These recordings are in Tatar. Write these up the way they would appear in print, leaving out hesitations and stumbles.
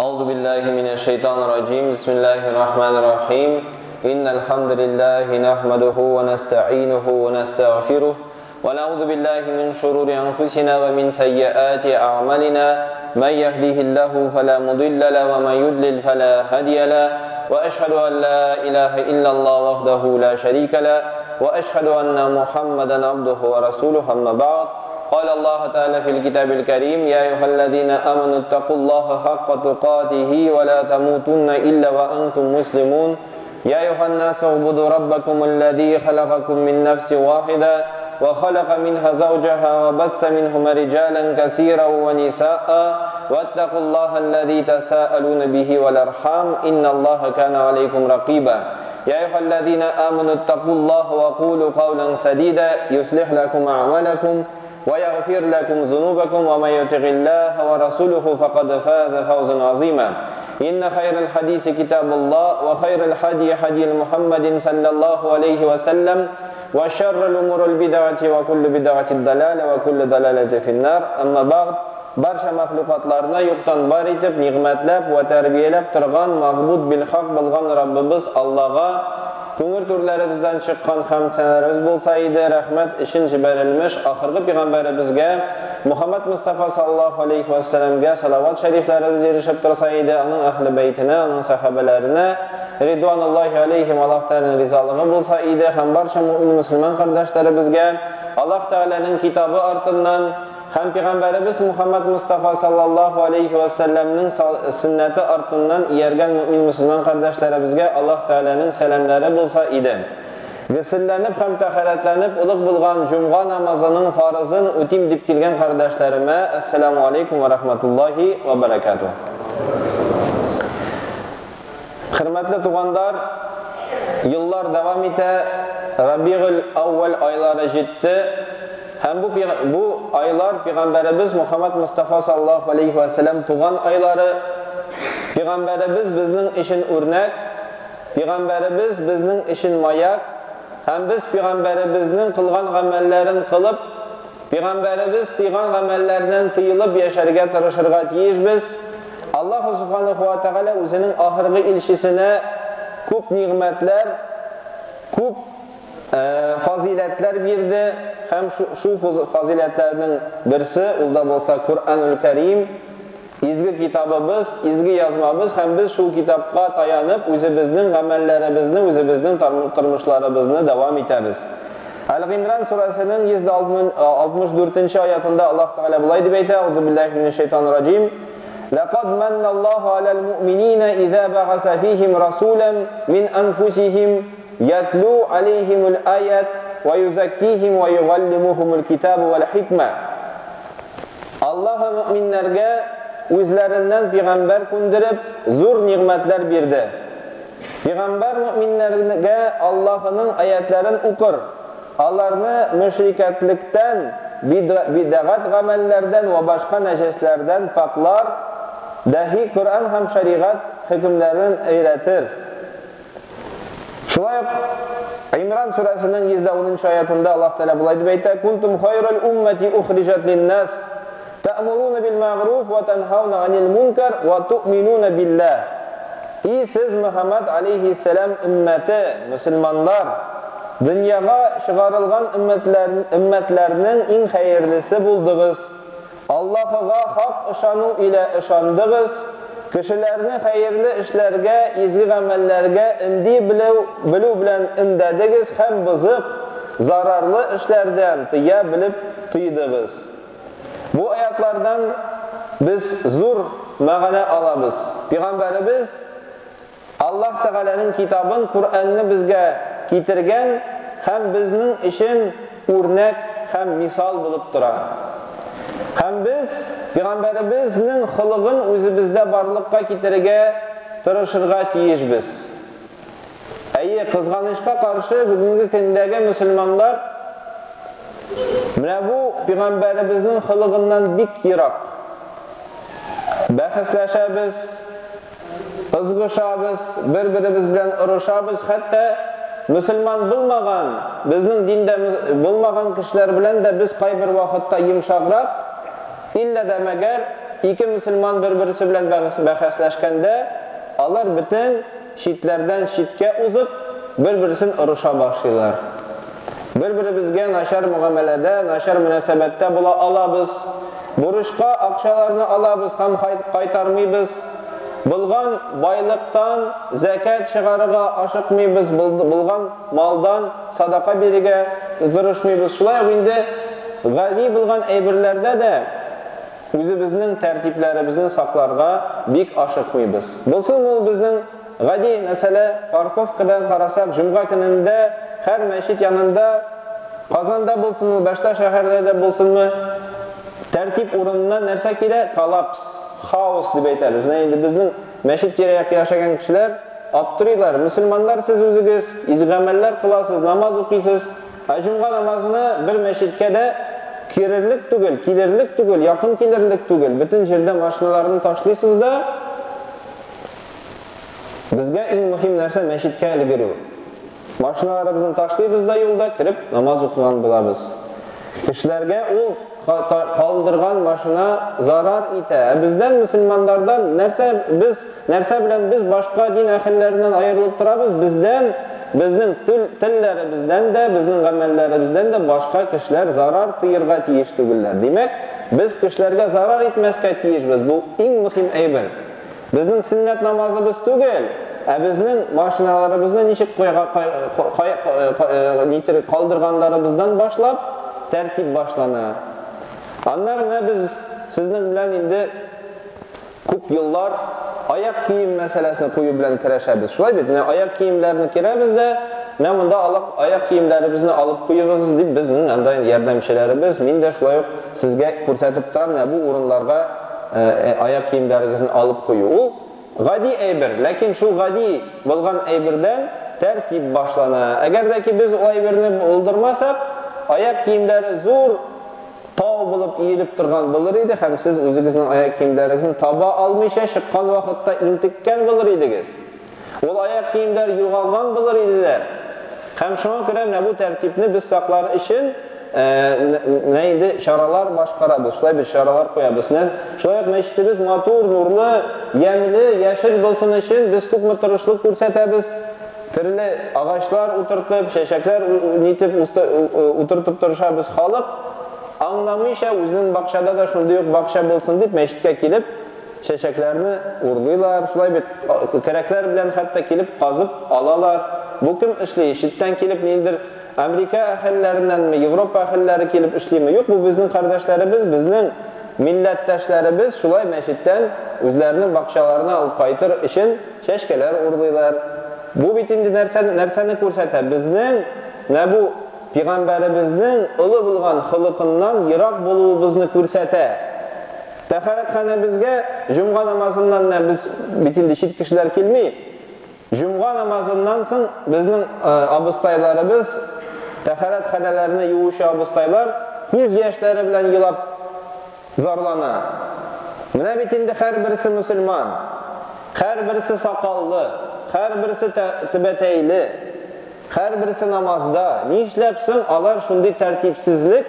أعوذ بالله من الشيطان الرجيم. بسم الله الرحمن الرحيم. إن الحمد لله نحمده ونستعينه ونستغفره ونعوذ بالله من شرور أنفسنا ومن سيئات أعمالنا. من يهده الله فلا مضل له ومن يضلل فلا هادي له. وأشهد أن لا إله إلا الله وحده لا شريك له وأشهد أن محمدا عبده ورسوله. أما بعد، قال الله تعالى في الكتاب الكريم: يا أيها الذين آمنوا اتقوا الله حق تقاته ولا تموتن إلا وأنتم مسلمون. يا أيها الناس اعبدوا ربكم الذي خلقكم من نفس واحدة وخلق منها زوجها وبث منهما رجالا كثيرا ونساء واتقوا الله الذي تساءلون به والأرحام إن الله كان عليكم رقيبا. يا أيها الذين آمنوا اتقوا الله وقولوا قولا سديدا يصلح لكم أعمالكم ويغفر لكم ذنوبكم ومن يطع الله ورسوله فقد فاز فوزا عظيما. إن خير الحديث كتاب الله وخير الهدي هدي محمد صلى الله عليه وسلم وشر الأمور البدعة وكل بدعة ضلالة وكل ضلالة في النار. أما بعد، barcha mahluqotlarni yo'qdan bor etib, ne'matlab va tarbiyalab turgan ma'bud bil haq bo'lgan Rabbimiz Allohga ko'ngil to'rlarimizdan chiqqan hamd sanalarimiz bo'lsa edi, rahmat ishin jibarilmish oxirgi payg'ambarimizga Muhammad Mustafa sallallohu alayhi vasallamga salovat shariflarimiz erishib tursa edi, uning ahli baytina, uning sahobalarina ridvanullohi alayhim, Alloh taolaning rizoligi bo'lsa edi, ham barcha mo'min musulmon qardoshlarimizga Alloh taolaning kitobi ortidan ham payg'ambarimiz Muhammad Mustafa sallallohu alayhi vasallamning sunnati ortidan ergan mo'min musulmon qardoshlarimizga Alloh taolaning salomlari bo'lsa edi. G'usullanib ham tahoratlanib ulug' bo'lgan jum'a namozining farzini o'tim deb kelgan qardoshlarimga assalomu alaykum va rahmatullohi va barakatuh. Hurmatli tug'anlar, yillar davom eta, Rabiul Avval oylari yetdi. Hem bu aylar Peygamberimiz Muhammed Mustafa sallallahu aleyhi ve sellem tuğan ayları. Peygamberimiz bizning için örnek, Peygamberimiz bizning için mayak. Hem biz Peygamberimizning qilgan amallerini qilib, Peygamberimiz tiygan amallardan tiyilib yaşarga tirishirga tiyishmiz. Alloh subhanahu va taolo o'zining oxirgi elchisine ko'p ne'matlar, ko'p faziletler berdi. Hem şu faziletlerinin birisi ulda bo'lsa Kur'anul Karim, izgi kitabimiz, izgi yazmamız. Hem biz şu kitapqa tayanıp o'zimizning amallarimizni, o'zimizning turmushlarimizni davom etamiz. Al-Imran surasining 164 oyatida Alloh taolo bulay deb aytadi: Auzu billahi minash-shaytonir rojim. Laqad mannallohu alal mu'minina iza ba'asa fihim rasulan min anfusihim yatlu alayhimul ayat va yuzakkihim va yuallimuhumul kitaba val hikma. Alloh mu'minlarga o'zlaridan payg'ambar ko'ndirib zo'r ne'matlar berdi. Payg'ambar mu'minlarga Allohning oyatlarini o'qir, ularni mushrikatlikdan, bid'at amallardan va boshqa najosatlardan poklar, dahi Qur'on ham shariat hukmlarini o'yratir. Shulay İmran surasining 110 oyatida Alloh taolo bulay deb aytadi: Kuntum khayral ummati ukhrijat lin-nas ta'muruna bil ma'ruf va tanhauna 'anil munkar va tu'minuna billah. Ey siz Muhammad alayhissalom ummati, musulmonlar, dunyoga chiqarilgan ummatlarning eng xayrlisi bo'ldingiz. Allohga haq ishonu ila ishondingiz. Kishilarni xayrli ishlarga, izgi amallarga indi biluv bilan indadingiz, ham buzuq, zararli ishlardan tiya bilib tiydingiz. Bu oyatlardan biz zo'r ma'no olamiz. Payg'ambarimiz Alloh taolaning kitobini, Qur'onni bizga keltirgan, ham bizning uchun o'rnak, ham misol bo'lib turadi. Ham biz Peygamberimizning xulqini o'zimizda borliqqa keltirishga tirishirga tiyishmiz. Ey qizg'anishga qarshi bugungi kundagi musulmonlar mana bu Peygamberimizning xulqidan bek yiroq. Bahslashamiz, qizg'ishamiz, bir-birimiz bilan urushamiz, hatto musulmon bo'lmagan, bizning dinda bo'lmagan kishilar bilan da biz qay bir vaqtda yumshoqroq, illa da magar ике мөселман бер-берсе белән бәхәсләшкәндә, алар бөтен читләрдән читкә узып, бер-берсен орыша башлыйлар. Бер-беребезгә начар мөгамәләдә, начар мөнәсәбәттә була алабыз. Бурычка акчаларны алабыз һәм кайтармыйбыз. Булган байлыктан зәкят чыгарырга ашыкмыйбыз, булган малдан садака бирергә тырышмыйбыз. Шулай ук инде гади булган әйберләрдә дә үзебезнең тәртипләребезне сакларга бик ашыкмыйбыз. Булсын ул безнең гади мәсьәлә, парковкадан карасак, җомга көнендә һәр мәчет янында, Казанда булсынмы, башка шәһәрдә дә булсынмы, тәртип урынына нәрсә килә? Коллапс, хаос дип әйтәбез. Менә инде безнең мәчет тирә-якта яшәгән кешеләр аптырыйлар. Мөселманнар сез үзегез изге гамәлләр кыласыз, намаз укыйсыз, ә җомга намазына бер мәчеткә дә керерлек түгел, килерлек түгел, якын килерлек түгел. Бөтен җирдә машиналарны ташлыйсыз да, безгә иң мөһим нәрсә мәчеткә өлгерү. Машиналарыбызны ташлыйбыз да юлда кереп намаз укыган булабыз. Кешеләргә ул калдырган машина зарар итә. Ә бездән, мөселманнардан, нәрсә без, нәрсә белән без башка дин әһелләреннән аерылып торабыз? Бездән, безнең телләребездән дә, безнең гамәлләребездән дә башка кешеләр зарар тыерга тиеш түгелләр. Димәк, без кешеләргә зарар итмәскә тиешбез. Бу иң мөһим әйбер. Безнең сөннәт намазыбыз түгел, ә безнең машиналарыбызны ничек калдырганнарыбыздан башлап тәртип башлана. Аннары менә без сезнең белән инде күп еллар аяк кием мәсьәләсен кую белән көрәшәбез. Шулай бит, менә аяк киемнәрне кирәбез дә, менә монда алып аяк киемнәребезне алып куябыз дип безнең анда ярдәмчеләребез, мин дә шулай ук сезгә күрсәтеп торам, менә бу урыннарга аяк киемнәрегезне алып кую. Ул гади әйбер, ләкин шул гади булган әйбердән тәртип башлана. Әгәр дә ки без ул әйберне булдырмасак, аяк киемнәре зур тау булып иелеп торган булыр иде һәм сез үзегезнең аяк киемнәрегезне таба алмыйча чыккан вакытта интеккән булыр идегез. Ул аяк киемнәр югалган булыр иделәр. Һәм шуңа күрә менә бу тәртипне без саклар өчен менә инде чаралар башкарабыз, шулай без чаралар куябыз. Шулай ук мәчетебез матур, нурлы, ямьле, яшел булсын өчен без күпме тырышлык күрсәтәбез. Төрле агачлар утыртып, чәчәкләр нитеп утыртып тырышабыз. Халык аңламыйча үзенең бакчада да шундый ук бакча булсын дип мәчеткә килеп чәчәкләрне урлыйлар, шулай бит кәрәкләр белән хәтта килеп казып алалар. Бу кем эшли? Читтән килеп ниндидер Америка әһелләреннәнме, Европа әһелләре килеп эшлиме? Юк, бу безнең кардәшләребез, безнең милләттәшләребез шулай мәчеттән үзләренең бакчаларына алып кайтыр өчен чәчкәләр урлыйлар. Бу бит инде нәрсәне күрсәтә? Безнең менә бу пәйгамбәребезнең олы булган холыкыннан ерак булуыбызны күрсәтә. Тәһарәтханәбезгә җомга намазыннан без бит инде чит кешеләр килми. Җомга намазыннан соң безнең абыстайларыбыз, тәһарәтханәләрне юучы абыстайлар күз яшьләре белән елап зарлана. Менә бит инде һәрберсе мөселман, һәрберсе сакаллы, һәрберсе төбәтәйле, һәрберсе намазда. Нишләп соң алар шундый тәртипсезлек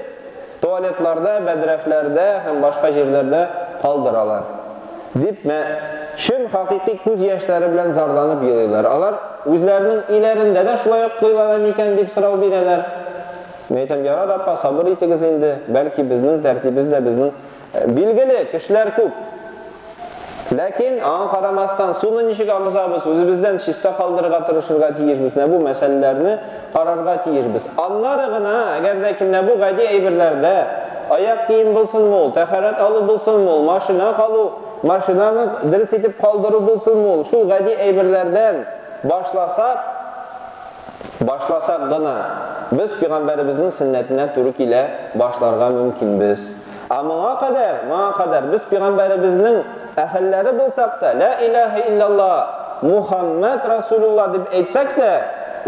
туалетларда, бәдрәфләрдә һәм башка җирләрдә калдыралар? Дип, чын хакыйкый күз яшьләре белән зарланып елыйлар. Алар үзләренең өйләрендә дә шулай ук кыйлана микән дип сорау бирәләр. Мин әйтәм, ярар апа, сабыр итегез инде, бәлки безнең тәртибез дә безнең билгеле, кешеләр күп. Ләкин аңа карамастан суны ничек агызабыз, үзебездән чиста калдырырга тырышырга тиешбез. Менә бу мәсьәләләрне карарга тиешбез. Аннары гына, әгәр дә ки менә бу гади әйберләрдә аяк кием булсынмы ул, тәһарәт алу булсынмы ул, машина калу, машинаны дөрес итеп калдыру булсынмы ул, шул гади әйберләрдән башласак, башласак гына без пәйгамбәребезнең сөннәтенә туры килә башларга мөмкинбез. Ә моңа кадәр без пәйгамбәребезнең әһелләре булсак та, ла илаһа иллаллаһ, Мухаммад Расулуллаһ дип әйтсәк тә,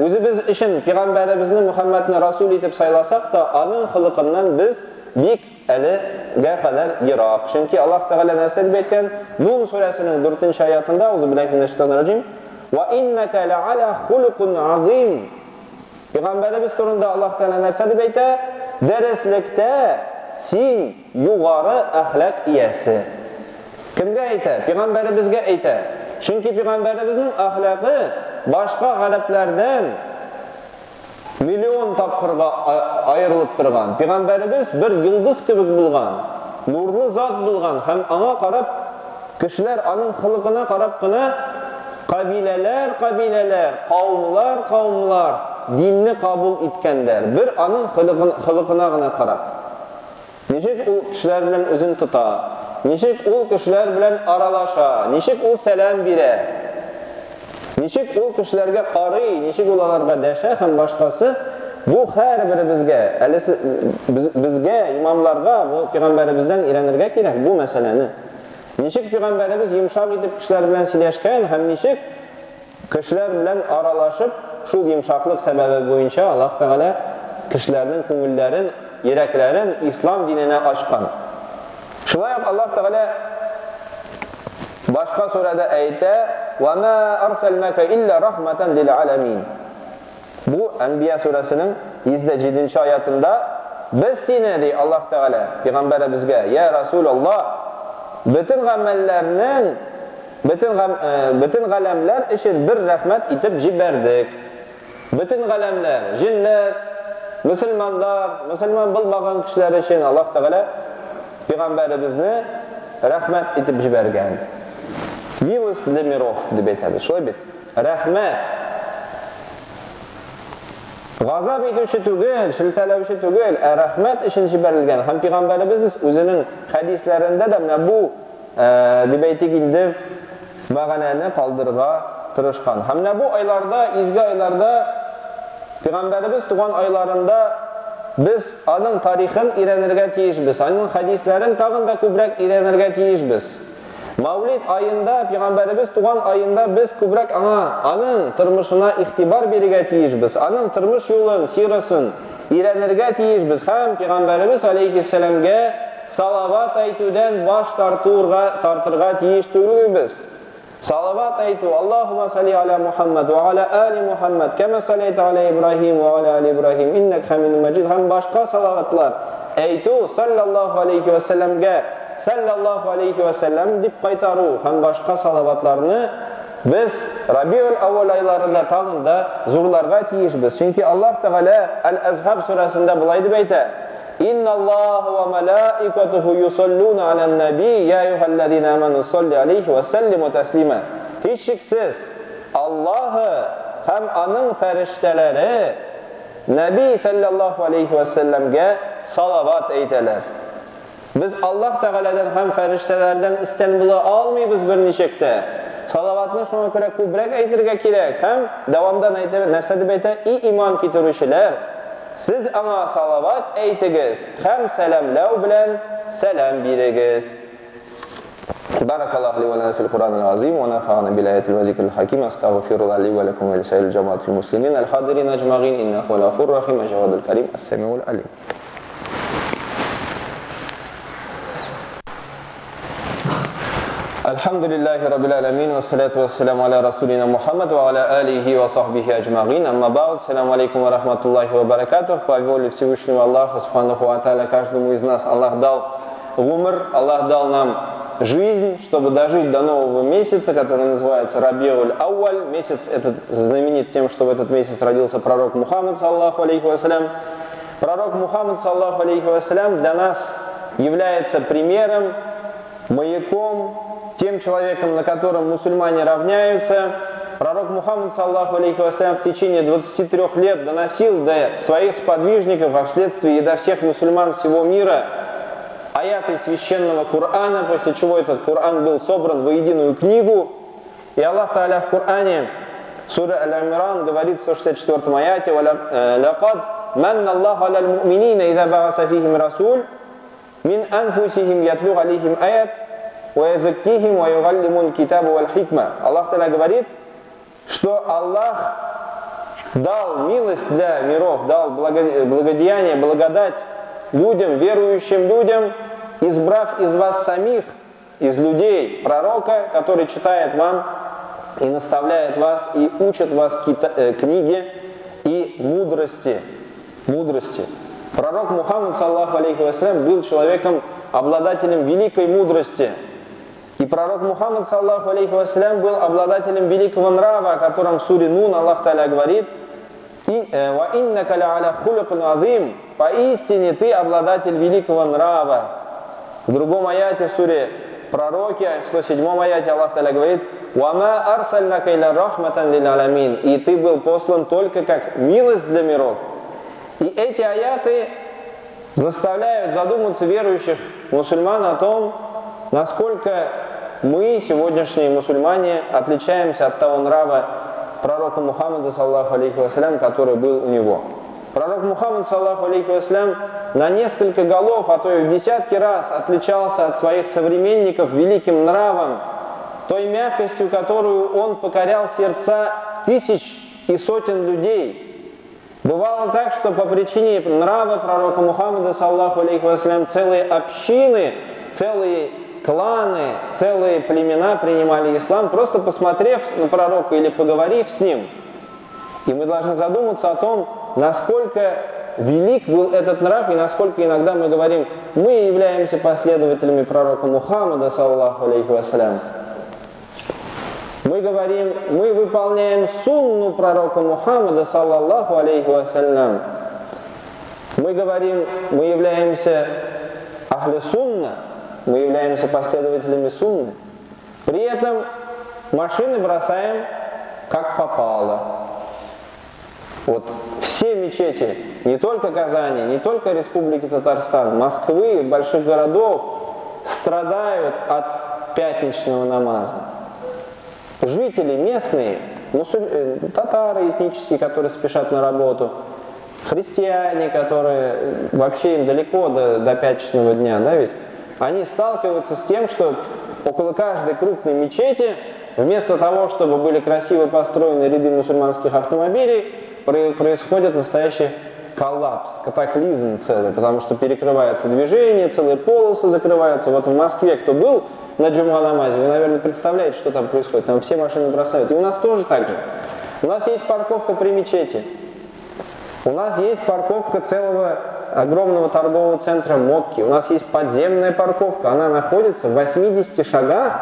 үзебез өчен пәйгамбәребезне Мухаммадны Расул итеп сайласак та, аның холыкыннан без бик әлегә кадәр ерак. Чөнки Аллаһ Тәгалә нәрсә дип әйткән? Нун сүрәсенең 4-нче аятында, аузу биллаһи минәш шайтанир раҗим, "Ва иннака ла'ала хулукун азим". Пәйгамбәребез турында Аллаһ Тәгалә нәрсә дип әйтә? Дәреслектә син югары әхлак иясе. Кемгә әйтә? Пәйгамбәребезгә әйтә. Чөнки пәйгамбәребезнең әхлакы башка гарәпләрдән миллион тапкырга аерылып торган. Пәйгамбәребез бер йолдыз кебек булган, нурлы зат булган һәм аңа карап кешеләр аның холыкына карап кына кабиләләр, кабиләләр, кавымлар, кавымлар динне кабул иткәннәр. Бер аның холыкына гына карап. Ничек ул кешеләр белән үзен тота, ничек ул кешеләр белән аралаша, ничек ул сәлам бирә, ничек ул кешеләргә карый, ничек ул аларга дәшә һәм башкасы, бу һәрберебезгә, әле безгә, имамларга, бу пәйгамбәребездән өйрәнергә кирәк бу мәсьәләне. Ничек пәйгамбәребез йомшак итеп кешеләр белән сөйләшкән һәм ничек кешеләр белән аралашып, шул йомшаклык сәбәбе буенча Аллаһ Тәгалә кешеләрнең күңелләрен, йөрәкләрен ислам диненә ачкан. Шулай ук Аллаһ Тәгалә башка сүрәдә әйтә: "Ва ма арсалнака илля рахматан лил аламин". Бу Әнбия сүрәсенең 107 аятында без сине, ди Аллаһ Тәгалә пәйгамбәребезгә, я Расулаллаһ, бөтен гамәлләрнең бөтен бөтен галәмләр өчен бер рәхмәт итеп җибәрдек. Бөтен галәмләр, җиннәр, мөселманнар, мөселман булмаган кешеләр өчен Аллаһ Тәгалә пәйгамбәребезне рәхмәт итеп җибәргән. Милость для миров дип әйтәбез. Шулай бит? Рәхмәт. Газап итүче түгел, шелтәләүче түгел, ә рәхмәт өчен җибәрелгән. Һәм пәйгамбәребез үзенең хәдисләрендә дә менә бу дип әйтик инде мәгънәне калдырырга тырышкан. Һәм менә бу айларда, изге айларда пәйгамбәребез туган айларында без аның тарихын өйрәнергә тиешбез, аның хәдисләрен тагын да күбрәк өйрәнергә тиешбез. Мәүлид аенда, пәйгамбәребез туган аенда без күбрәк аңа, аның тормышына игътибар бирергә тиешбез, аның тормыш юлын, сирасын өйрәнергә тиешбез һәм пәйгамбәребез алейхиссәламгә салават әйтүдән баш тартырга, тартырга тиеш түгелбез. Салават әйтү, Аллаһумма салли аля Мухаммад ва аля али Мухаммад, кама саллайта аля Ибраһим ва аля али Ибраһим, иннак хамидун маҗид һәм башка салаватлар әйтү, саллаллаһу алейхи ва сәлламгә саллаллаһу алейхи ва сәллам дип кайтару һәм башка салаватларны без Рабиул әүвәл айларында тагын да зурларга тиешбез. Чөнки Аллаһ Тәгалә Әл-Әзһаб сүрәсендә болай дип әйтә: Инналлаһа ва малаикатуху юсаллуна алан наби я әйюһәлләзина аману салли алейхи ва саллиму таслима. Һичшиксез Аллаһы һәм аның фәрештәләре Нәби саллаллаһу алейхи ва сәлламгә салават әйтәләр. Без Аллаһ Тәгаләдән һәм фәрештәләрдән өстен була алмыйбыз берничек тә. Салаватны шуңа күрә күбрәк әйтергә кирәк һәм дәвамда әйтә, нәрсә дип әйтә? И иман китерүчеләр, сез аңа салават әйтегез һәм сәламләү белән сәлам бирегез. بارك الله لي ولنا في القرآن العظيم ونفعنا بالآيات والذكر الحكيم أستغفر الله لي ولكم ولسائر الجماعة المسلمين الحاضرين أجمعين إنه هو الغفور الرحيم الجواد الكريم السميع العليم. الحمد لله رب العالمين والصلاة والسلام على رسولنا محمد وعلى آله وصحبه أجمعين. أما بعد, السلام عليكم ورحمة الله وبركاته. По воле Всевышнего Аллаха, субханаху ва тааля, каждому из нас Аллах дал умр, Аллах дал нам жизнь, чтобы дожить до нового месяца, который называется Рабиуль Ауаль. Месяц этот знаменит тем, что в этот месяц родился пророк Мухаммад, саллаллаху алейхи вассалям. Пророк Мухаммад, саллаллаху алейхи вассалям, для нас является примером, маяком, тем человеком, на котором мусульмане равняются. Пророк Мухаммад, саллаллаху алейхи вассалям, в течение 23 лет доносил до своих сподвижников, а вследствие и до всех мусульман всего мира, аяты священного Корана, после чего этот Коран был собран в единую книгу. И Аллах Тааля в Коране, сура Аль-Имран, говорит в 164 аяте: «Лакад манна Аллаху аля аль-му'минина иза бааса фихим расуль мин анфусихим ятлю алейхим аят ва язаккихим ва югаллимул китаба валь хикма». Аллах Тааля говорит, что Аллах дал милость для миров, дал благодеяние, благодать людям, верующим людям, избрав из вас самих, из людей, пророка, который читает вам и наставляет вас, и учит вас книге и мудрости. Мудрости. Пророк Мухаммад, саллаллаху алейхи вассалям, был человеком, обладателем великой мудрости. И пророк Мухаммад, саллаллаху алейхи вассалям, был обладателем великого нрава, о котором в суре Нун Аллах Тааля говорит: «Ва иннака ля аля хулюкин азим», поистине ты обладатель великого нрава. В другом аяте, в суре Пророки, в 107 аяте Аллах Тааля говорит: «Ва ма арсальнака илля рахматан лиль алямин», и ты был послан только как милость для миров. И эти аяты заставляют задуматься верующих мусульман о том, насколько мы, сегодняшние мусульмане, отличаемся от того нрава пророка Мухаммада, саллаллаху алейхи вассалям, который был у него. Пророк Мухаммад, саллаллаху алейхи вассалям, на несколько голов, а то и в десятки раз отличался от своих современников великим нравом, той мягкостью, которую он покорял сердца тысяч и сотен людей. Бывало так, что по причине нрава пророка Мухаммада, саллаллаху алейхи вассалям, целые общины, целые кланы, целые племена принимали ислам, просто посмотрев на пророка или поговорив с ним. И мы должны задуматься о том, насколько велик был этот нрав и насколько иногда мы говорим, мы являемся последователями пророка Мухаммада, саллаллаху алейхи вассалям. Мы говорим, мы выполняем сунну пророка Мухаммада, саллаллаху алейхи вассалям. Мы говорим, мы являемся ахли сунна, мы являемся последователями сунны. При этом машины бросаем как попало. Вот все мечети, не только Казани, не только Республики Татарстан, Москвы, больших городов страдают от пятничного намаза. Жители местные, татары этнические, которые спешат на работу, христиане, которые вообще им далеко до пятничного дня, да ведь, они сталкиваются с тем, что около каждой крупной мечети, вместо того, чтобы были красиво построены ряды мусульманских автомобилей, происходит настоящий коллапс, катаклизм целый, потому что перекрывается движение, целые полосы закрываются. Вот в Москве, кто был на джума-намазе, вы, наверное, представляете, что там происходит. Там все машины бросают. И у нас тоже так же. У нас есть парковка при мечети. У нас есть парковка целого огромного торгового центра Мокки. У нас есть подземная парковка. Она находится в 80 шагах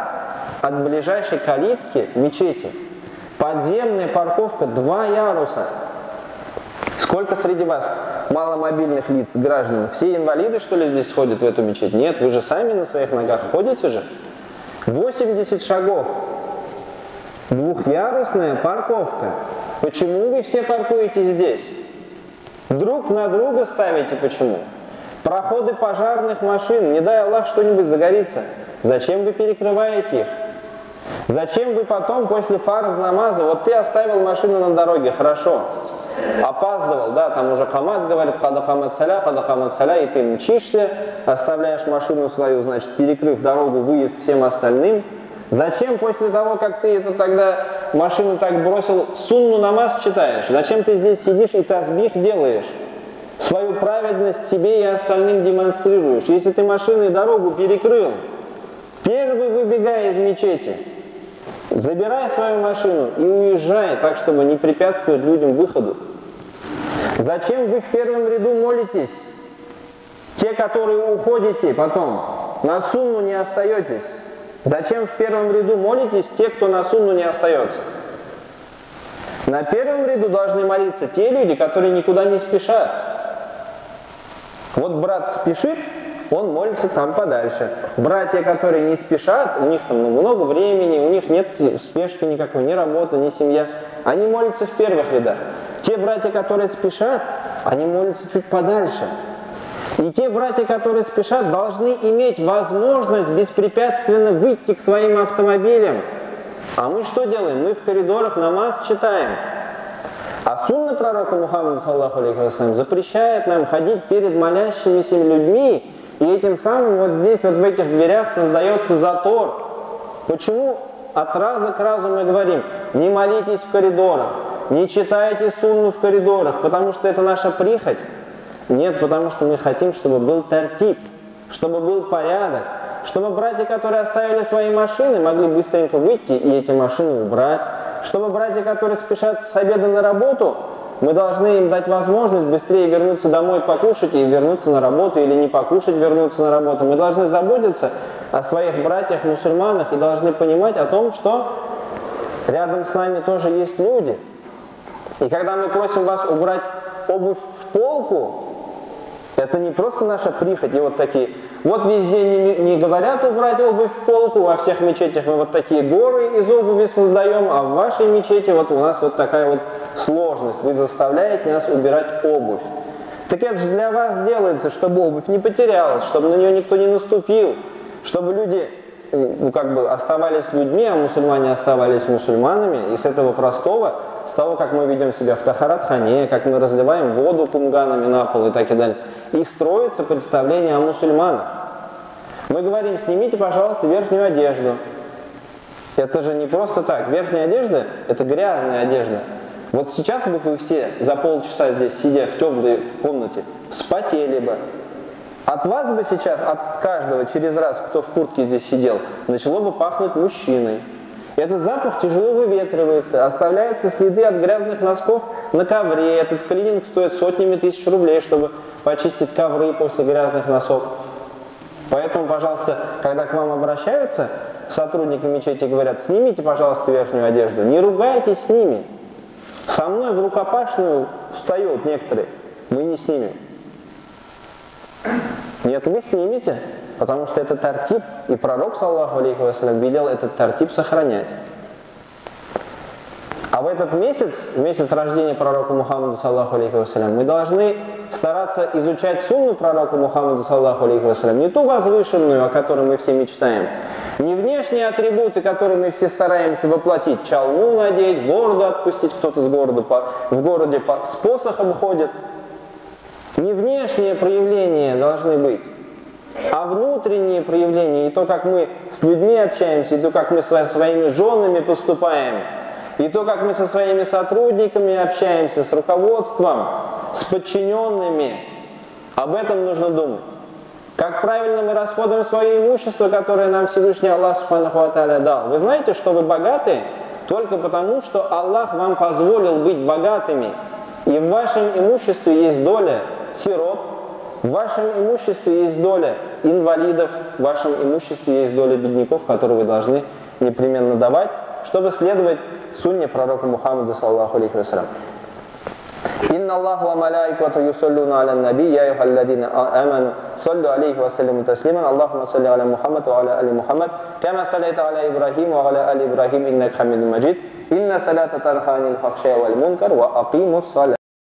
от ближайшей калитки мечети. Подземная парковка 2 яруса. Сколько среди вас маломобильных лиц, граждан? Все инвалиды, что ли, здесь ходят в эту мечеть? Нет, вы же сами на своих ногах ходите же. 80 шагов. Двухъярусная парковка. Почему вы все паркуетесь здесь? Друг на друга ставите почему? Проходы пожарных машин, не дай Аллах что-нибудь загорится. Зачем вы перекрываете их? Зачем вы потом после фарз намаза, вот ты оставил машину на дороге, хорошо, опаздывал, да, там уже камат говорит, када камат саля, и ты мчишься, оставляешь машину свою, значит, перекрыв дорогу, выезд всем остальным. Зачем после того, как ты это тогда машину так бросил, сунну намаз читаешь? Зачем ты здесь сидишь и тасбих делаешь? Свою праведность себе и остальным демонстрируешь. Если ты машиной дорогу перекрыл, первый выбегай из мечети, забирай свою машину и уезжай так, чтобы не препятствовать людям выходу. Зачем вы в первом ряду молитесь? Те, которые уходите потом, на сунну не остаетесь. Зачем в первом ряду молитесь те, кто на сунну не остается? На первом ряду должны молиться те люди, которые никуда не спешат. Вот брат спешит, он молится там подальше. Братья, которые не спешат, у них там много времени, у них нет спешки никакой, ни работы, ни семья. Они молятся в первых рядах. Те братья, которые спешат, они молятся чуть подальше. И те братья, которые спешат, должны иметь возможность беспрепятственно выйти к своим автомобилям. А мы что делаем? Мы в коридорах намаз читаем. А сунна пророка Мухаммада, саллаллаху алейхи вассалям, запрещает нам ходить перед молящимися людьми, и этим самым вот здесь, вот в этих дверях создается затор. Почему от раза к разу мы говорим, не молитесь в коридорах, не читайте сунну в коридорах, потому что это наша прихоть? Нет, потому что мы хотим, чтобы был тартиб, чтобы был порядок, чтобы братья, которые оставили свои машины, могли быстренько выйти и эти машины убрать, чтобы братья, которые спешат с обеда на работу, Мы должны им дать возможность быстрее вернуться домой покушать и вернуться на работу, или не покушать, вернуться на работу. Мы должны заботиться о своих братьях-мусульманах и должны понимать о том, что рядом с нами тоже есть люди. И когда мы просим вас убрать обувь в полку, это не просто наша прихоть, и вот такие. Вот везде не говорят убрать обувь в полку, во всех мечетях мы вот такие горы из обуви создаем, а в вашей мечети вот у нас вот такая вот сложность, вы заставляете нас убирать обувь. Так это же для вас делается, чтобы обувь не потерялась, чтобы на нее никто не наступил, чтобы люди, ну, как бы оставались людьми, а мусульмане оставались мусульманами. И с этого простого, с того, как мы ведем себя в тахарат-хане, как мы разливаем воду кумганами на пол и так и далее, и строится представление о мусульманах. Мы говорим, снимите, пожалуйста, верхнюю одежду. Это же не просто так. Верхняя одежда – это грязная одежда. Вот сейчас бы вы все за полчаса здесь, сидя в теплой комнате, вспотели бы. От вас бы сейчас, от каждого через раз, кто в куртке здесь сидел, начало бы пахнуть мужчиной. Этот запах тяжело выветривается, оставляются следы от грязных носков на ковре. Этот клининг стоит сотнями тысяч рублей, чтобы почистить ковры после грязных носок. Поэтому, пожалуйста, когда к вам обращаются сотрудники мечети и говорят, снимите, пожалуйста, верхнюю одежду, не ругайтесь с ними. Со мной в рукопашную встают некоторые, мы не снимем. Нет, вы снимете, потому что это тартиб, и пророк, саллаллаху алейхи ва саллям, велел этот тартиб сохранять. А в этот месяц, месяц рождения пророка Мухаммада, саллаллаху алейхи ва саллям, мы должны стараться изучать сунну пророка Мухаммада, саллаллаху алейхи ва саллям, не ту возвышенную, о которой мы все мечтаем, не внешние атрибуты, которые мы все стараемся воплотить, чалму надеть, бороду отпустить, кто-то с города в городе с посохом ходит. Не внешние проявления должны быть, а внутренние проявления, и то, как мы с людьми общаемся, и то, как мы со своими женами поступаем, и то, как мы со своими сотрудниками общаемся, с руководством, с подчиненными. Об этом нужно думать. Как правильно мы расходуем свое имущество, которое нам Всевышний Аллах субханаху ва тааля дал. Вы знаете, что вы богаты только потому, что Аллах вам позволил быть богатыми. И в вашем имуществе есть доля сирот, в вашем имуществе есть доля инвалидов, в вашем имуществе есть доля бедняков, которые вы должны непременно давать, чтобы следовать сунне пророка Мухаммада, саллаллаху алейхи ва саллям. Инна Аллаху ва малаикату юсаллуна аля наби, я айюхаллазина аману, саллю алейхи ва саллиму таслиман, Аллахумма салли аля Мухаммад ва аля али Мухаммад, кама саллайта аля Ибрахим ва аля али Ибрахим, иннака хамидун маджид, инна салата танха анил фахшай валь мункар, ва акимус салат.